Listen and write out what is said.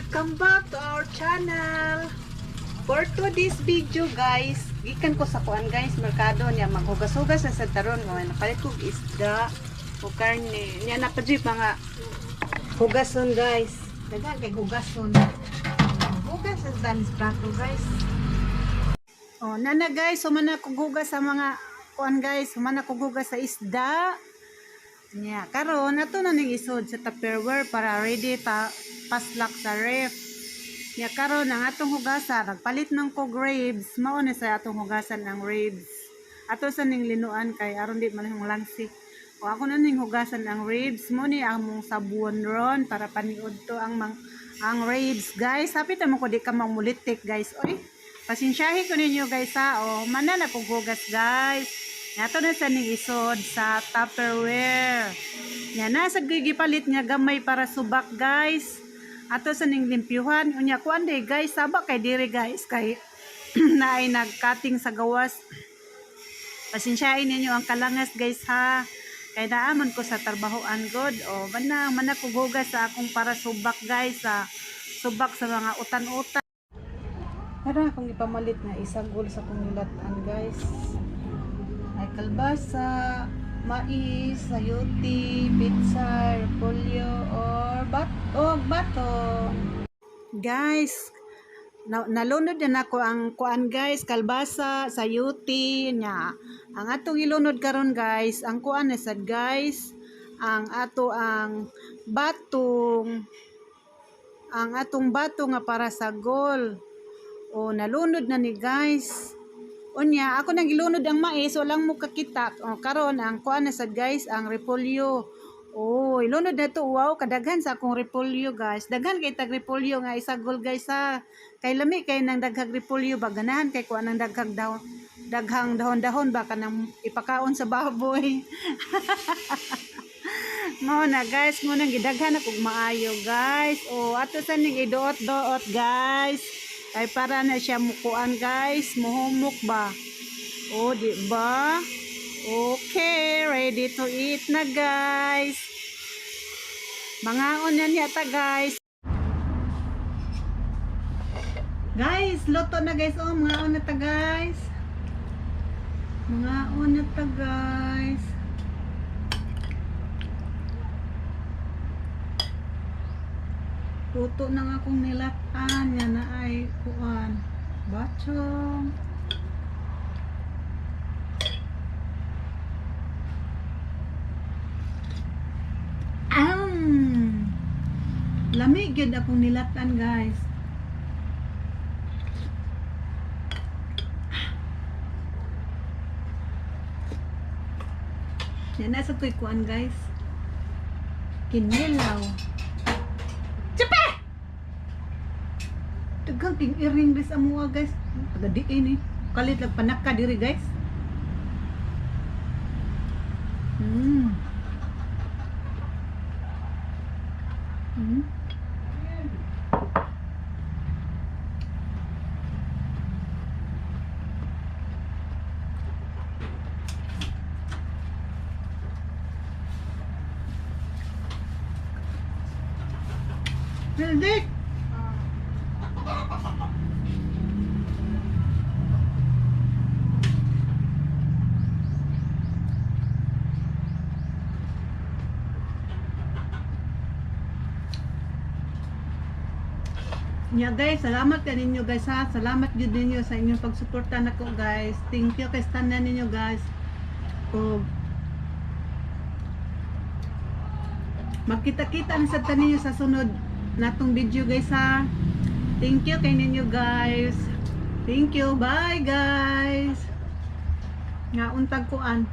Welcome back to our channel. For today's video, guys, gikan ko sa kuan, guys, merkado niya maghugas-hugas na sa taron ko napalit kog isda o karne. Niya na pa jud mga hugason, guys. Daghan kay hugason. Hugas sa danis plato, guys. Oh, nana guys, humana kog hugas sa mga kuan, guys, humana kog hugas sa isda. Nya, karon ato na ning isod sa Tupperware para ready pa paslak sa ref. Nya karon ang atong hugasan, nagpalit man kog ribs, mao ni sa atong hugasan ang ribs. Ato sa ning linuan kay aron di man hong langsi. O ako na ning hugasan ang ribs, mo ni among sabuon ron para paniud to ang ang ribs, guys. Hapit mo ko di ka mamulitik, guys. Oy, pasensyahi ko ninyo, guys, ha. O mana na kog hugas, guys. Ato na sa ning isod sa Tupperware. Nya nasa gipalit nga gamay para subak, guys. Ato sa ning limpyuhan. Unya kuan day, guys, saba kay diri, guys, kay naay nagcutting sa gawas. Pasensyahin ninyo ang kalangas, guys, ha. Kay naaman ko sa trabahoan god. O mana mana ko hugas sa akong para subak, guys, sa subak sa mga utan-utan. Meron akong ipamalit na isagol sa akong nilatan, guys. Ay kalbasa, mais, sayuti, pizza, repolyo, or bat o bato. Guys, nalunod na nako ang kuan, guys, kalbasa, sayuti nya. Ang atong ilunod karon, guys, ang kuan na sad, guys, ang ato ang batong ang atong bato nga para sa goal. O nalunod na ni, guys. Unya, ako nang gilunod ang mais, walang mo kakita. O, karon ang kuan na sad, guys, ang repolyo. Oh, ilunod na to. Wow, kadaghan sa akong repolyo, guys. Daghan kay tag repolyo nga isagol, guys, ha. Kay lami kay nang daghag repolyo ba, ganahan kay kuan ng daghag daw daghang dahon-dahon ba kanang ipakaon sa baboy. Mao na, guys, mo nang gidaghan ako maayo, guys. O ato sa ning iduot-duot, guys. Kay para na siya mukuan, guys, muhumok ba. O di ba? Okay, ready to eat na, guys. Mangaon na niya ta, guys. Guys, luto na, guys. Oh, mangaon na ta, guys. Mangaon na ta, guys. Luto na nga akong nilatan. Yan na ay kuan. Bachong. Am. Lami gyud akong nilatan, guys. Yan na sa ko'y kuan, guys. Kinilaw. Tsape! Daghang king iring guys amuha, guys. Taga diin eh. Kalit lang panaka diri, guys. Pildik! Nya guys, salamat ka ninyo, guys, ha. Salamat gyud ninyo sa inyong pagsuporta nako, guys. Thank you kay tanan ninyo, guys. O magkita-kita na sa ninyo sa sunod natong video, guys, ha. Thank you kay ninyo, guys. Thank you. Bye, guys. Nga untag kuan.